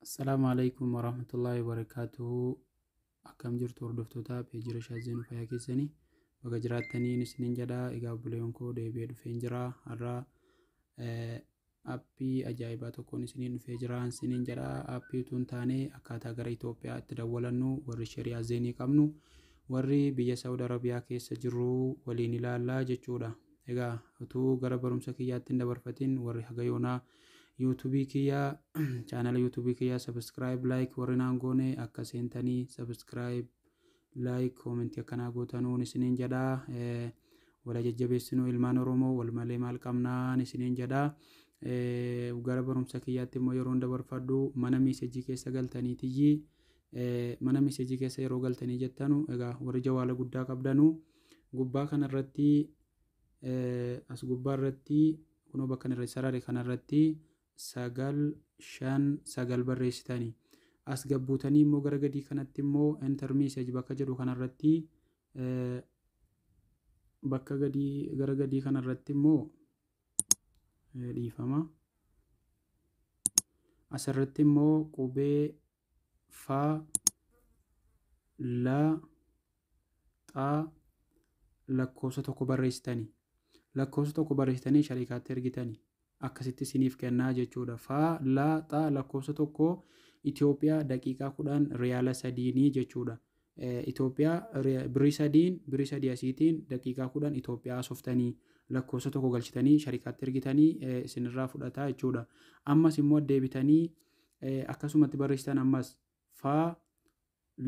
Assalaamu alaikum warahmatullaahi wabarakaatuhu. Akkam jirtu hordoftoota peejii Rashaad Zeenuu, fayyaa keessanii? Baga jiraattanii isiniin jedha. Egaa obboleewwan koo, deebi'ee dhufeen jira. Har'a aappii ajaa'ibaa tokkoon isiniin dhufee jira isiniin jedha. Aappii utuu hin taane, akkaataa gara Itoophiyaa itti dawwalannu, warri shari'aa Zeenii qabnu, warri biyya Saawud Arabiyaa keessa jirru waliin ilaallaa jechuudha. Egaa utuu gara barumsa kiyyaatti hin dabarfatin, warri haga yoonaa yuutuubii kiyyaa, chaanala yuutuubii kiyyaa subscribe, like warri naan goone, akka seentanii subscribe, like, koomentii akkanaa gootanuun isiniin jedha. Wala jajjabeessinuu, ilmaan Oromoo wal malee maal qabnaan isiniin jedha. Gara barumsa kiyyaatti immoo yeroon dabarfadhu, mana miisejii keessa galtanii tiyyi, mana miisejii keessa yeroo galtanii jettanu, egaa warri jawaala guddaa qabdanu gubbaa kanarratti, as gubbaa irratti, kunoo bakka irra sarare kanarratti 959 barreessitanii, as gabbuutanii immoo gara gadii kanatti immoo "enter message" bakka jedhu kanarratti, bakka gadii, gara gadii kanarratti immoo, dhiifama, asirratti immoo qubee fa, la, xaa, lakkoofsa 1 barreessitanii, lakkoofsa 1 barreessitanii shariikaatti ergitanii, akkasitti isiniif kennaa jechuudha. Fa, la, xaa, lakkoofsa 1, Itoophiyaa daqiiqaa 10 riyaala 3nii jechuudha. Itoophiyaa birrii 3n, birrii 3 asiitiin daqiiqaa 10 Itoophiyaa hasoftanii, lakkoofsa 1 galchitanii sharikaatti ergitanii, isinirraa fudhataa jechuudha. Ammas immoo deebitanii akkasumatti barreessitan, ammas fa,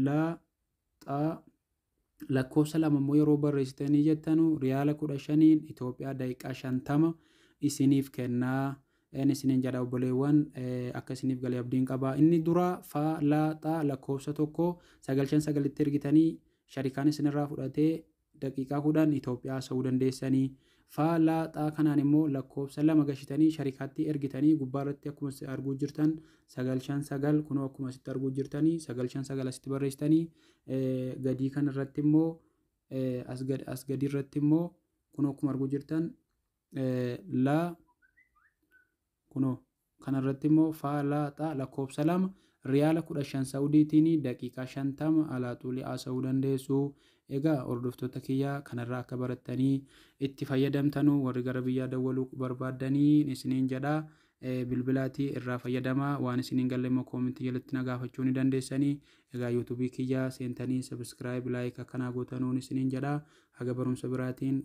la, xaa, lakkoofsa 2 immoo yeroo barreessitanii jettanu, riyaala 15n Itoophiyaa daqiiqaa 50 isiniif kennaa isiniin jedha. Obboleewwan, akka isiniif galee abdiin qaba. Inni dura fa, la, xaa, lakkoofsa 1 959tti ergitanii, sharikaan isinirraa fudhatee daqiiqaa 10 Itoophiyaa haasa'uu dandeessanii. Fa, la, xaa kanaan immoo lakkoofsa 2 gashitanii sharikaatti ergitanii, gubbaa irratti akkuma arguu jirtan 959, kunoo akkuma asitti arguu jirtanii 959 asitti barreessitanii, gadii kanarratti immoo, as gadii irratti immoo, kunoo akkuma arguu jirtan la, kunoo kanarratti immoo fa, la, xa, lakkoofsa 2, riyaala 15 Saawudiitiin daqiiqaa 50 alaa xuulii haasa'uu dandeessu. Egaa hordoftoota kiyyaa, kanarraa akka barattanii itti fayyadamtanu, warri gara biyyaa dawwaluu barbaaddanii isiniin jedha. Bilbilaatii irraa fayyadamaa. Waan isiniin galle immoo koomentii jalatti na gaafachuu ni dandeessanii. Egaa yuutuubii kiyyaa seentanii subscribe, like akkanaa gootanuun isiniin jedha. Haga barumsa biraatiin.